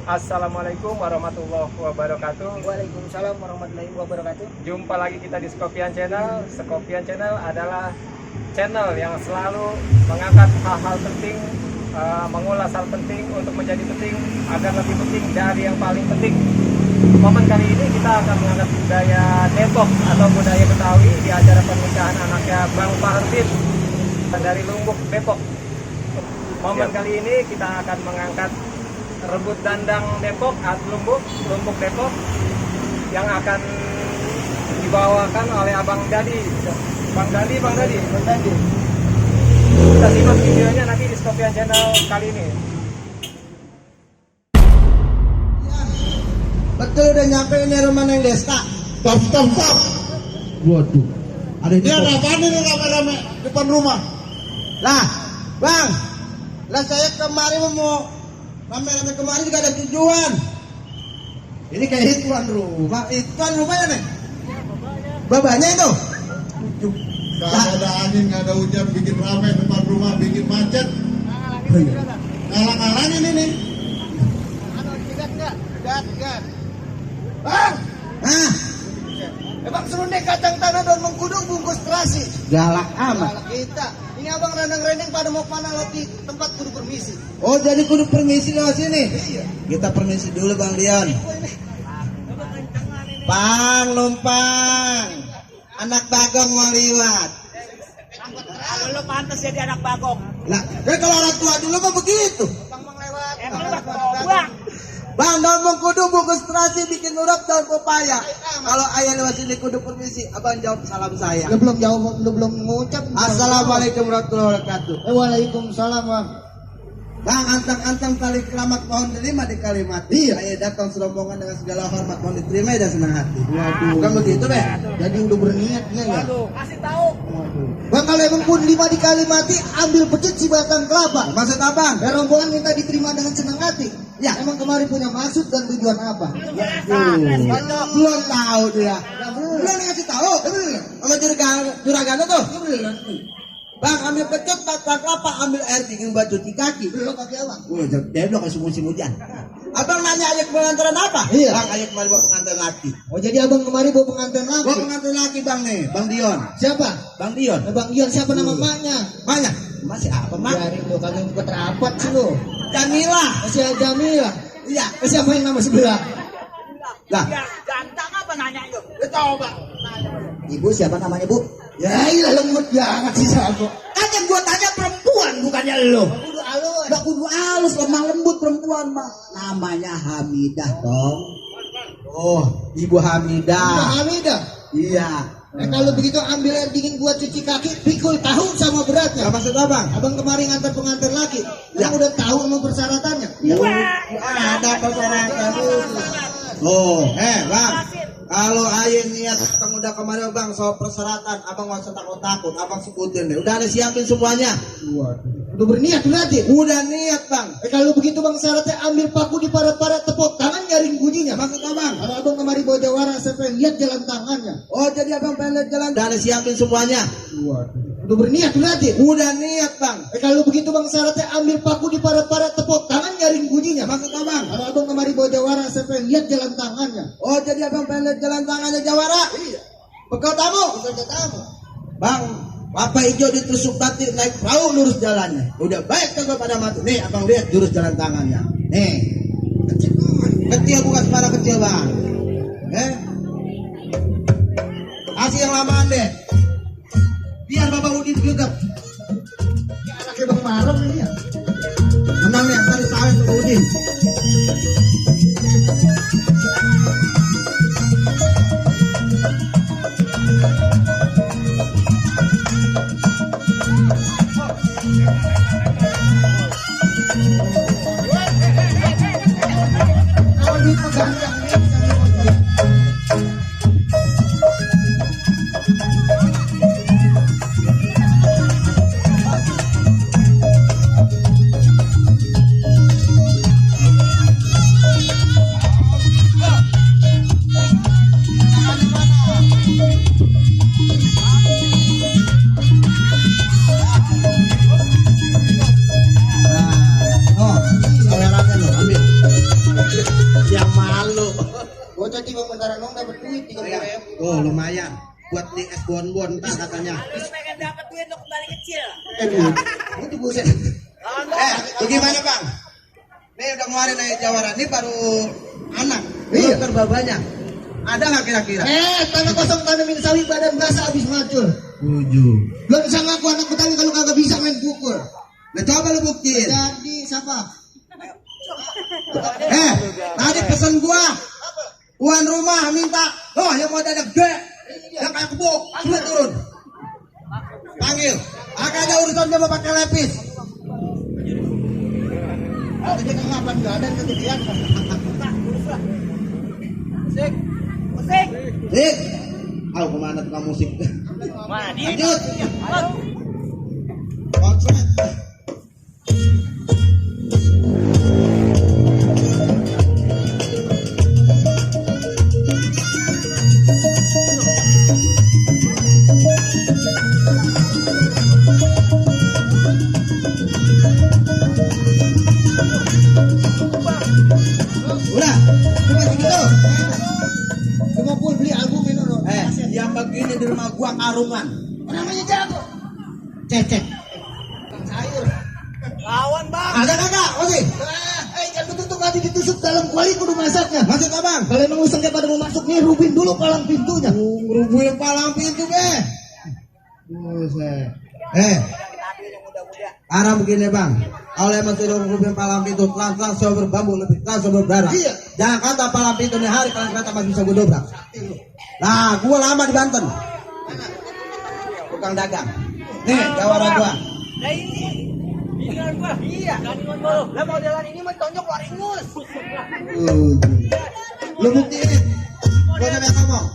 Assalamualaikum warahmatullahi wabarakatuh. Waalaikumsalam warahmatullahi wabarakatuh. Jumpa lagi kita di Skopian Channel. Skopian Channel adalah channel yang selalu mengangkat hal-hal penting, mengulas hal penting untuk menjadi penting agar lebih penting dari yang paling penting. Momen kali ini kita akan mengangkat budaya Depok atau budaya Betawi di acara pernikahan anaknya Bang Fahrdin dari Lumbuk, Depok. Momen kali ini kita akan mengangkat rebut dandang Depok atau Lumbuk Depok yang akan dibawakan oleh Abang Dadi. Bang Dadi. Kita simak videonya nanti di Skopian Channel kali ini. Betul udah nyampe ini rumah Neng Desta. Stop. Waduh. Ada Ini ada apaan ini rame-rame depan rumah? Lah, Bang. Lah saya kemarin mau rame-rame kemarin juga ada tujuan. Ini kayak tuan rumah. Tuan rumahnya Neng. Babanya itu. Gak ada angin, gak ada hujan, bikin rame depan rumah, bikin macet. Ngalang-ngalangin ini. Gat. Bang! Ah, Bang serundek kacang tanah dan mengkudung bungkus terasi. galak amat. Malah kita. Ini abang rendeng-rendeng pada mau kemana lo di tempat kudu permisi. Oh, jadi kudu permisi lewat sini. Iya. Kita permisi dulu Bang Dion. Bang numpang. Anak Bagong mau liwat. Kalau lo pantas jadi anak bagong. Lah, kalau orang tua dulu mah begitu. Bang lewat. Emang lewat bang. Bang, daun mengkudu bungkus terasi bikin urap daun pepaya. Kalau ayah lewat sini kudu permisi, abang jawab salam saya. Lo belum mengucap. Assalamualaikum warahmatullahi wabarakatuh. Waalaikumsalam bang. Bang, antang-antang tali keramat mohon diterima di kalimat. Iya. Ayah datang serombongan dengan segala hormat mohon diterima dan senang hati. Waduh. Bukan begitu, Be? Jadi udah berniat nih ya. Kasih tahu. Bang kalau emang pun 5 dikali mati ambil pecut si batang kelapa. Maksud abang? Ya rombongan minta diterima dengan senang hati. Ya. Emang kemarin punya maksud dan tujuan apa? Belum tahu dia. Belum dikasih tahu. Sama juragan tuh. Bang, ambil pecut, batang kelapa, ambil air dingin buat cuci kaki. Belum pakai abang. Dia belum kasih musim hujan. Abang nanya ayat pengantaran apa? Iya. Bang, ayat kemarin buat pengantin laki. Oh jadi abang kemarin bawa pengantin Buat lagi. pengantin laki bang nih, Bang Dion. Siapa? Bang Dion. Bang Ion siapa nama emaknya? Banyak. Masih apa, Mak? Biarin lo kagak buka terapat sih lo. Jamila. Masih ada Jamila. Iya. Siapa yang nama sebelah? Lah, Ganteng apa nanya yuk? Coba. ibu siapa namanya, Bu? Ya ilah lemut banget sih sabu. Kan yang gua tanya perempuan, bukannya lo. Kudu alus. Gak kudu halus, lemah lembut perempuan, Mak. Namanya Hamidah, dong. Oh, Ibu Hamidah. Hamidah. Iya. Kalau begitu ambil air dingin buat cuci kaki, pikul tahu sama beratnya. Apa maksud abang? Abang kemarin ngantar pengantin laki. Ya. Emang udah tahu sama persyaratannya? Ya, ada persyaratan. Oh, Bang. Kalau ayah niat datang udah kemarin bang soal persyaratan, abang nggak usah takut, abang sebutin deh. Udah ada siapin semuanya. Udah berniat berarti? Udah niat bang. Kalau begitu bang syaratnya ambil paku di parat-parat tepuk tangan nyaring bunyinya. Maksud abang? Kalau abang kemarin bawa jawara, saya pengen lihat jalan tangannya. Oh jadi abang pengen lihat jalan. Udah ada siapin semuanya. Udah berniat berarti? Udah niat bang. Kalau begitu bang syaratnya ambil paku di parat-parat tepuk tangan nyaring bunyinya. Maksud abang? Kalau abang kemarin bawa jawara, saya pengen lihat jalan tangannya. Oh jadi abang pengen lihat jalan tangannya Jawara. Iya. Bekal tamu. Bekerja tamu. Bang, Bapak hijau ditusuk batik naik perahu lurus jalannya. Udah baik kagak pada mati. Nih abang lihat jurus jalan tangannya. Nih. Kecil bukan sembarang kecil bang. Kasih yang lamaan deh. Biar Bapak Udin juga. Anaknya bang Marom ini ya. Menang nih tadi sawit Bapak Udin. Kalau dipegang yang ini. Oh lumayan buat di es bon-bon ntar katanya. pengen dapat duit lo kembali kecil. Itu buset. Bagaimana bang? Nih udah ngeluarin aja jawara, ini baru anak, belum terbabanya. Ada nggak kira-kira? Tanah kosong tanamin sawi badan basah habis macul. 7. Lo bisa ngaku anak Betawi kalau kagak bisa main pukul. Nah coba lu buktiin. Jadi siapa? Tadi pesan gua, tuan rumah minta, oh yang mau dadak gede, yang kayak kebuk, sudah turun. Panggil, agak ada urusan dia mau pakai lepis. Ada kapan nggak ada kejadian? Musik. Musik. Dik, kemana tukang musik? Mana dia? Lanjut. Halo. Konslet. Udah, cuma segitu. Semua pun beli album ini lo. Yang begini di rumah gua karungan. Namanya jago. Cecek. Sayur. Lawan bang. Ada kagak? Oke. Jangan betul nanti ditusuk dalam kuali kudu masaknya. Masuk abang. Kalau emang usangnya pada mau masuk nih, rubin dulu palang pintunya. Rubu yang palang pintu be. Buset. Arah begini bang. Kalau emang sudah rubin palang pintu, telan-telan sumber bambu lebih telan sumber berdarah. Iya. Jangan kata palang pintu nih hari kalian kata masih bisa gue dobrak. Nah, gua lama di Banten. Tukang dagang. Nih, jawara gua. Nah ini kan gua. Iya. Lah modelan ini mah tonjok keluar ingus. Lu buktiin. Gua sampai ngomong.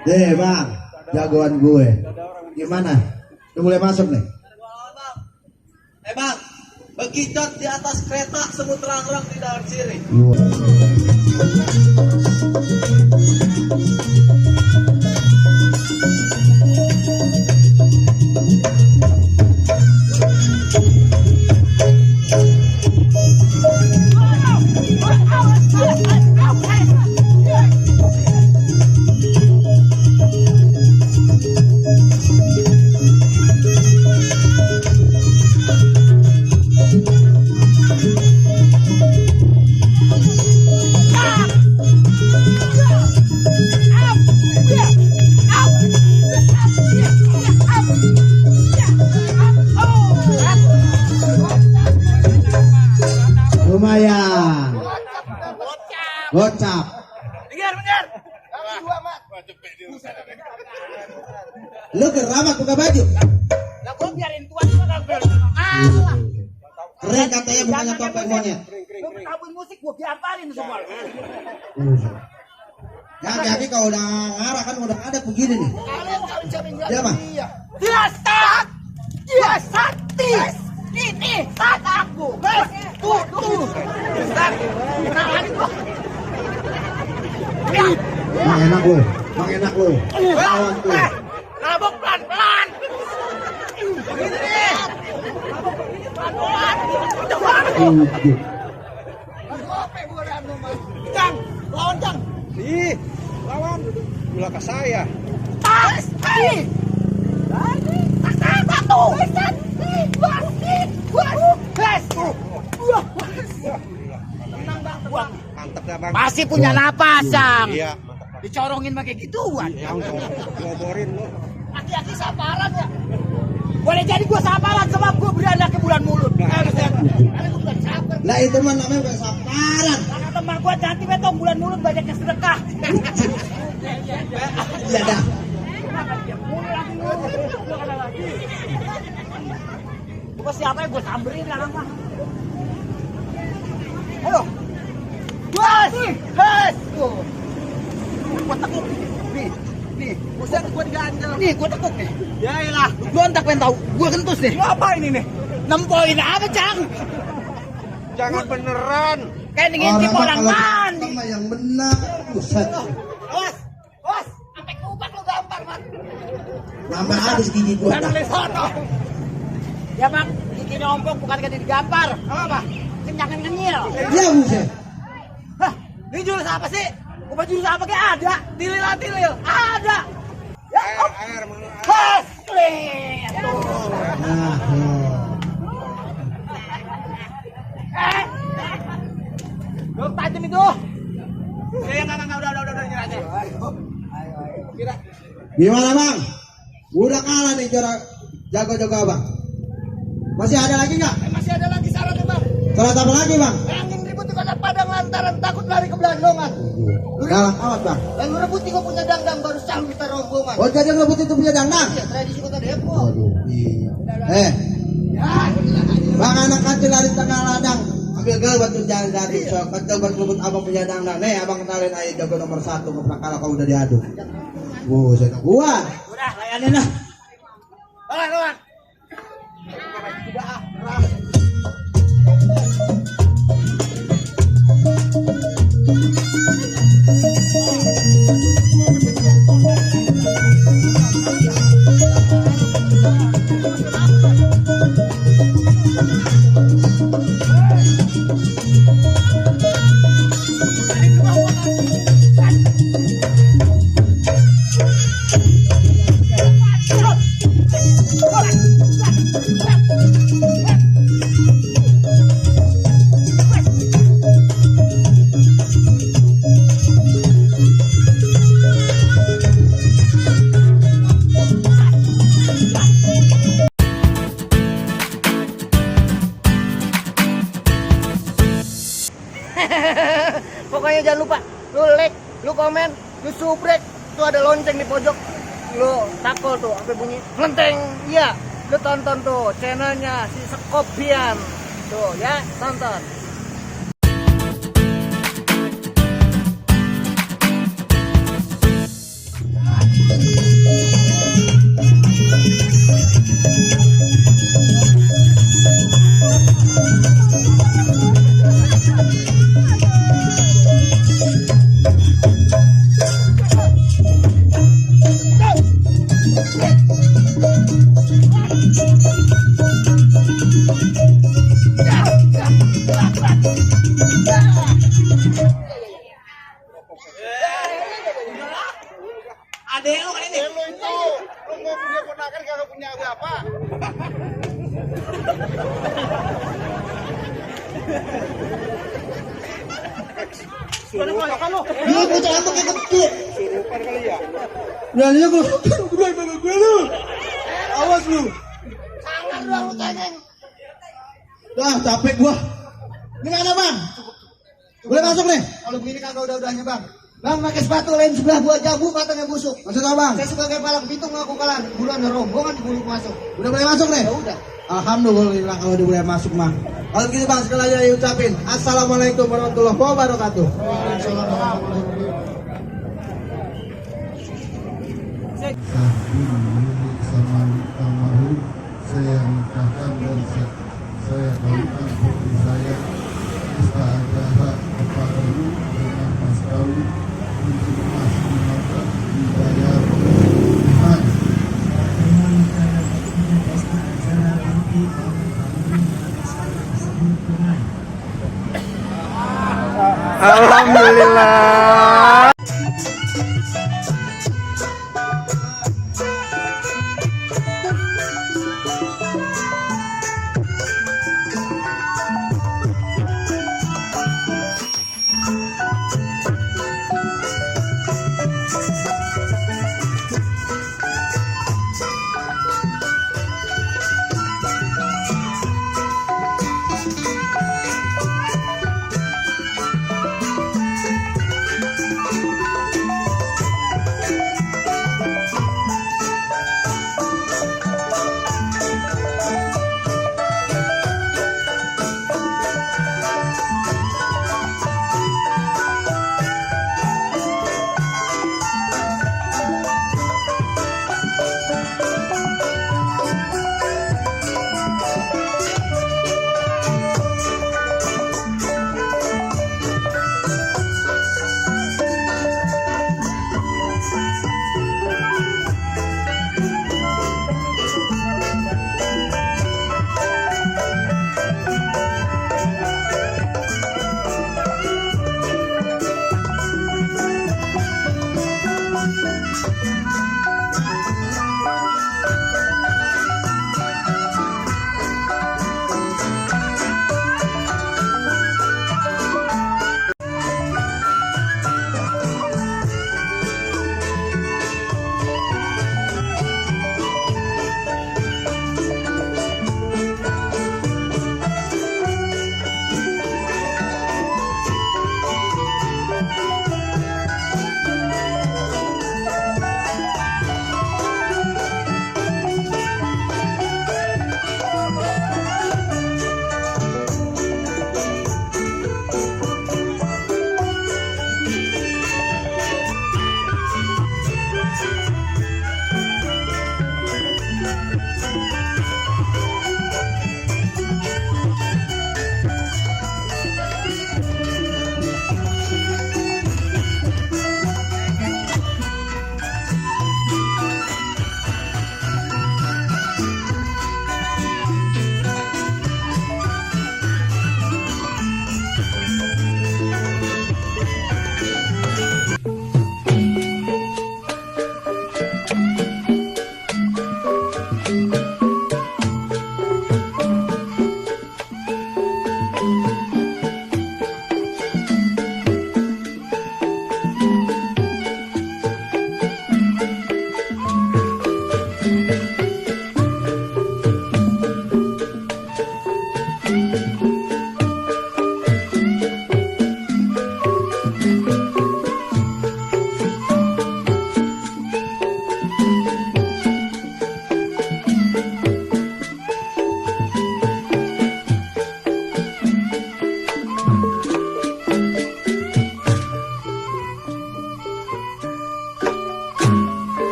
Deh bang, jagoan gue. Gimana? Udah mulai masuk nih? Bang, bekicot di atas kereta semut terang-terang di dalam siri. Lumayan. Gocap. Dengar. Lu keramat buka baju. Lah gua biarin tuan gua kagak. Keren katanya bukannya topeng monyet. Lu ketahuin musik gua gamparin semua. Ya jadi kalau udah ngarah kan udah ada begini nih. Kalian kawin siapa yang Dia mah. Dia start. Dia sakti. Ini saat aku. Tuh. Start. Kenalan gua. Mang enak lu. Lawan tuh. Nabok pelan-pelan. Begini nih. Pelan-pelan. Jang, lawan Jang. Ih, lawan. Gula ke saya. Tas. Satu. Mantap ya bang. Masih punya napas, Jang. Iya. Dicorongin pakai gituan. Langsung ngoborin lu. Aki-aki saparan ya. Boleh jadi gua saparan sebab gua beranak ke bulan mulut. Karena gua bukan sabar. Lah itu mah namanya bukan saparan. Karena teman gua cantik betong bulan mulut banyak yang sedekah. Iya dah. Gua siapa yang gua samberin lah mah. Ayo. Bos. Gua tekuk. Nih, buset gua diganjel. Nih, gua tekuk nih. Ya elah, gua entak pengen tahu. Gua kentus nih. Lu apa ini nih? 6 poin apa, Cang? Jangan beneran. Kayak ngintip orang mandi. Sama yang benar. Buset. Bos, sampai kubat lu gampang, Man. Nambah habis gigi gua. Jangan lesono. Ya, Bang, giginya ompong bukan gak digampar. Apa? Kenyangan ngenyil. Ya buset. Hah, ini jurus apa sih? Obat jurus apa kayak ada? Tilil. Ada. Ya, Air mana? Hasli. Nah, Lu tajam itu. Ya, enggak, udah nyerah aja. Kira. gimana bang? Udah kalah nih jago-jago abang. Masih ada lagi nggak? Masih ada lagi syaratnya, Bang. Syarat apa lagi bang? Yang ribut itu karena padang lantaran takut lari ke belakang. Galak amat bang. Lalu rebut kok punya dangdang baru calon kita rombongan. Oh jadi ngebut itu punya dangdang? Ya, tradisi kota Depok. Aduh, iya. Bang anak kecil lari tengah ladang. Ambil gelbat tuh jalan dari so kecil berebut abang punya dangdang. Nih abang kenalin aja jago nomor 1 kalau kau udah diadu. Wow, saya gua. Udah, layanin lah. Lawan. Pokoknya jangan lupa lu like, lu komen, lu subrek. Tuh ada lonceng di pojok. Lu takol tuh sampai bunyi lenteng. Iya, lu tonton tuh channelnya si Sekopian. Tuh ya, tonton. Adek lu kan ini. Lu itu, lu mau punya ponakan kagak punya apa? Surupan lu. Iya, gua jangan pakai kecil. Surupan kali ya. Beraninya gua bawa gue lu. Awas lu. Sangar doang lu cengeng. Dah, capek gua. Gimana bang? Boleh masuk nih? Kalau begini kagak udah-udahnya bang. Bang pakai sepatu lain sebelah gua jago katanya busuk. Maksud apa bang? Saya sebagai palang pitung ngaku kalah. Buruan ada rombongan di bulu masuk. Udah boleh masuk nih? Ya udah. Alhamdulillah kalau udah boleh masuk mah. Kalau gitu bang sekali lagi ucapin Assalamualaikum warahmatullahi wabarakatuh. Saya nikahkan dan saya kawinkan putri saya istahadaha kepadamu dengan mas kawin untuk mas mata dibayar tunai. Alhamdulillah.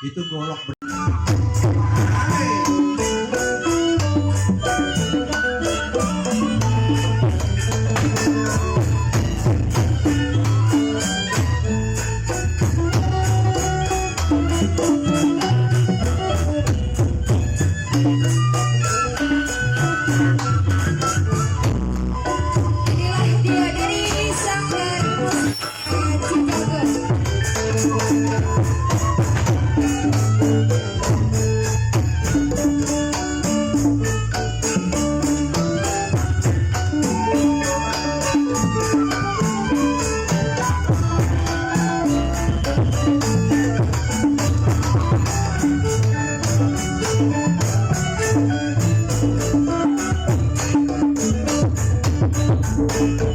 Itu golok Inilah dia dari Sanggar Cicago.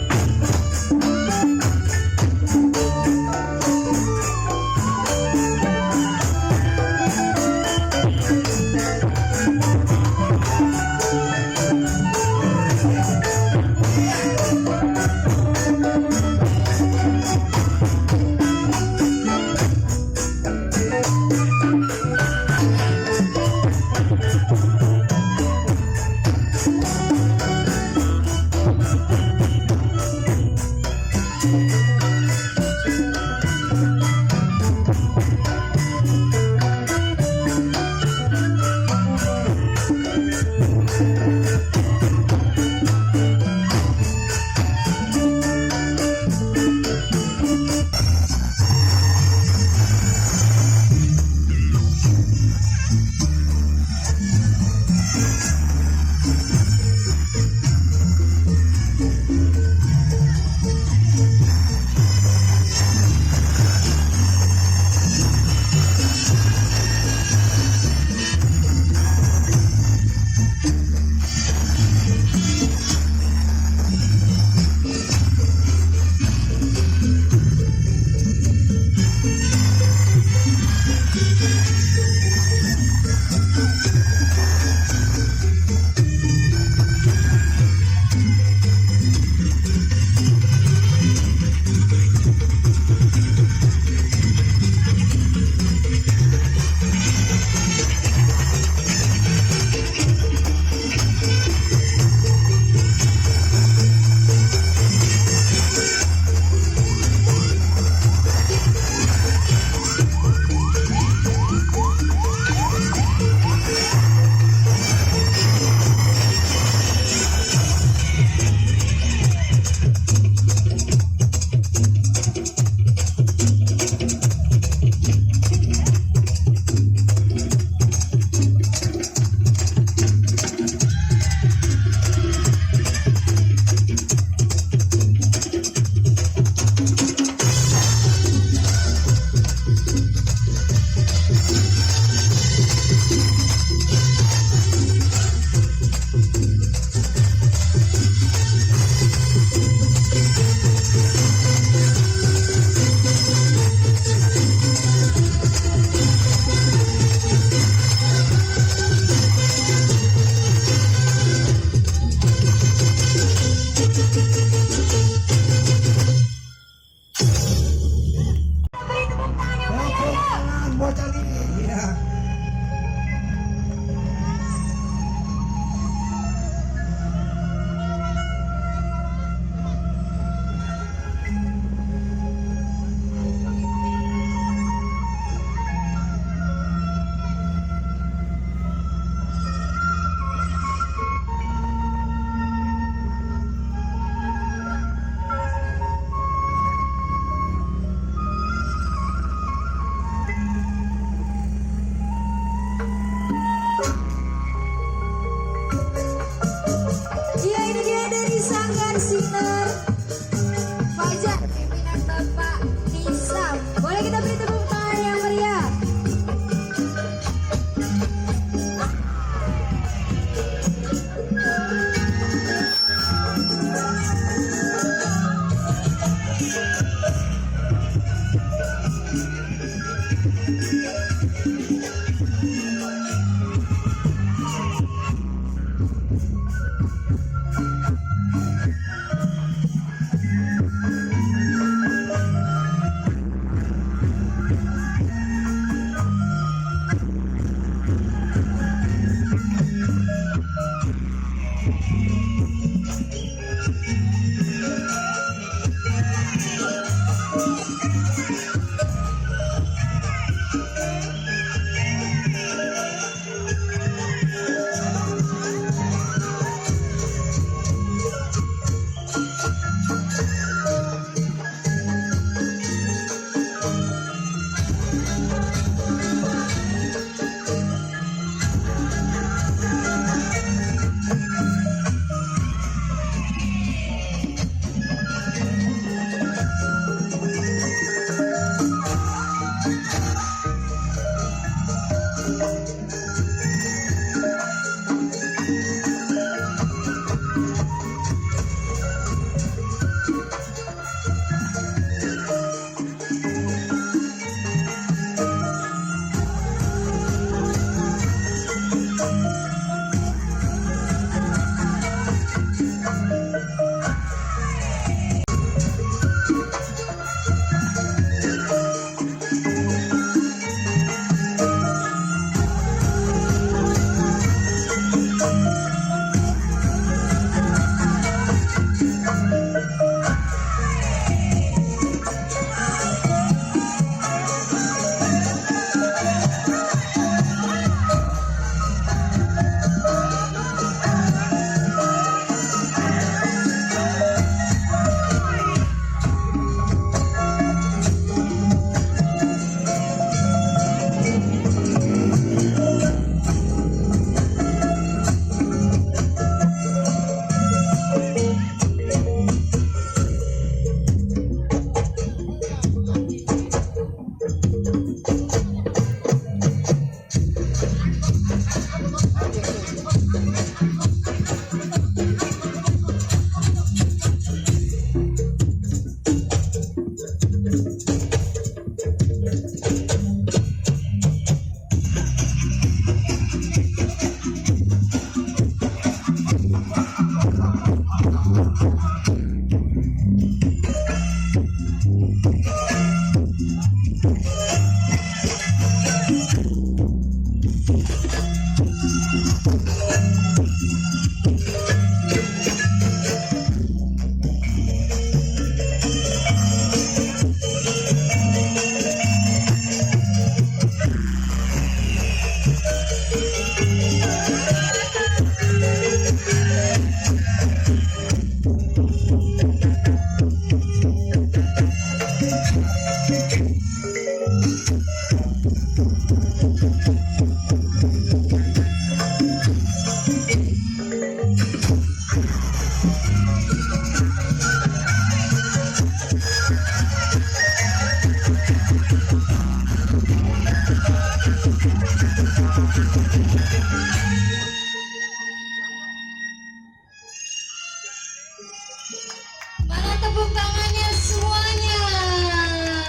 Mana tepuk tangannya semuanya?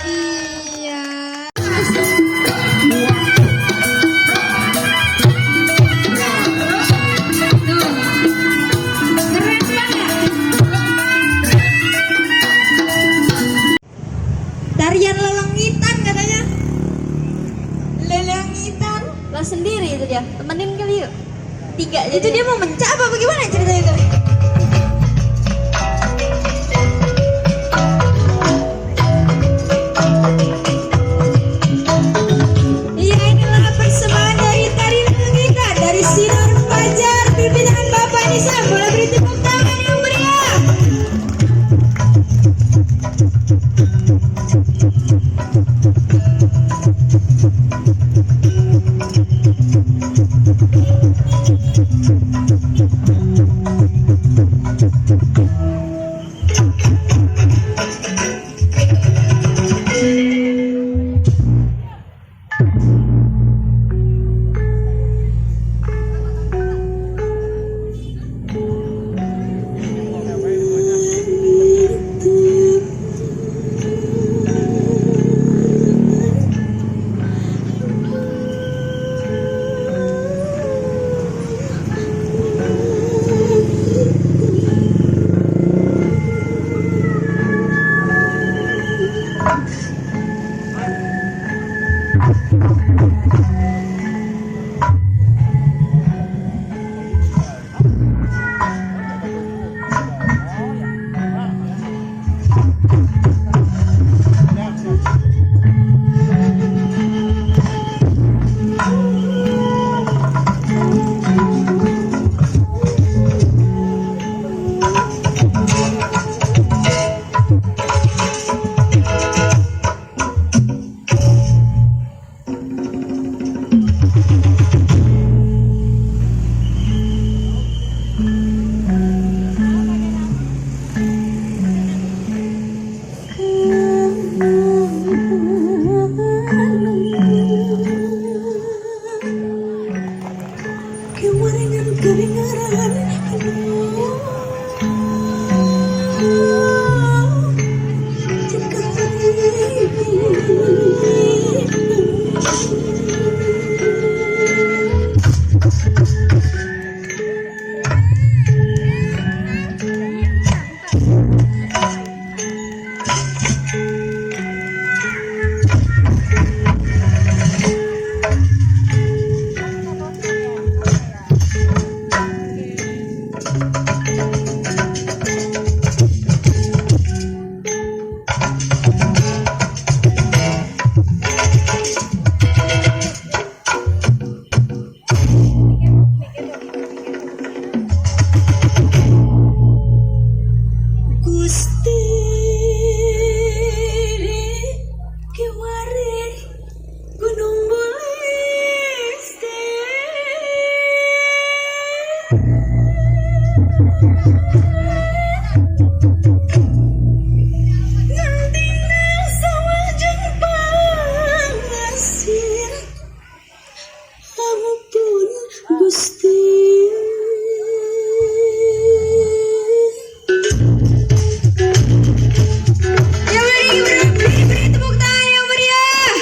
Iya. Keren banget. Tarian lelengitan katanya. Lelengitan. Lah sendiri itu dia. Temenin kali yuk. 3. Itu dia mau mencak apa bagaimana ceritanya itu? Iya, inilah persembahan dari tari lelengitan dari Sinar Fajar pimpinan Bapak Nisa. Boleh beri tepuk tangan yang meriah. Ngantina sawajeng pangasih ampun Gusti. Ya beri tepuk tangan yang meriah.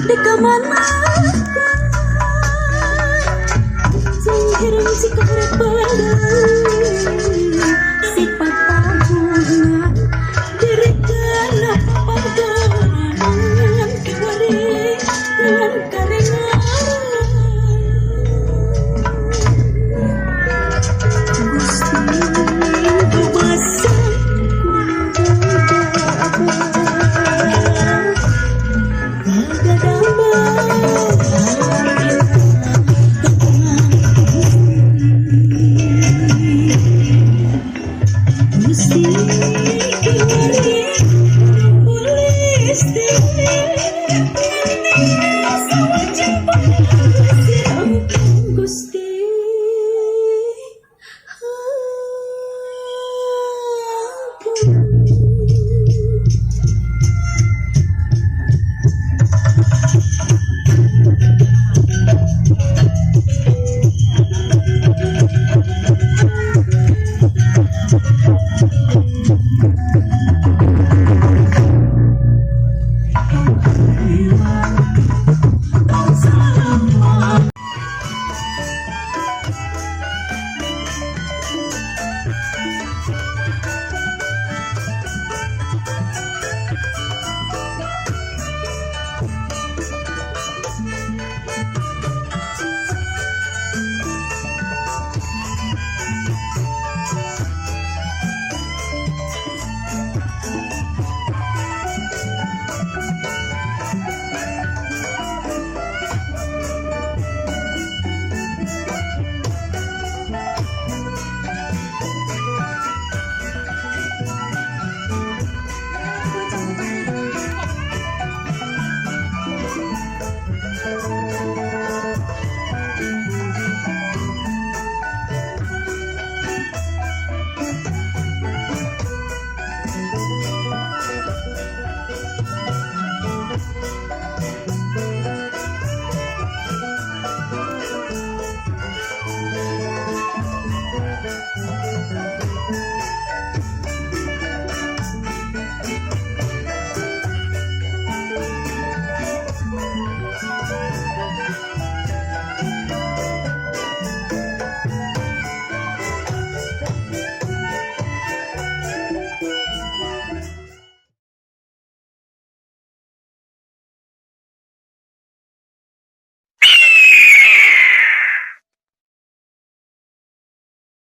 Di kemana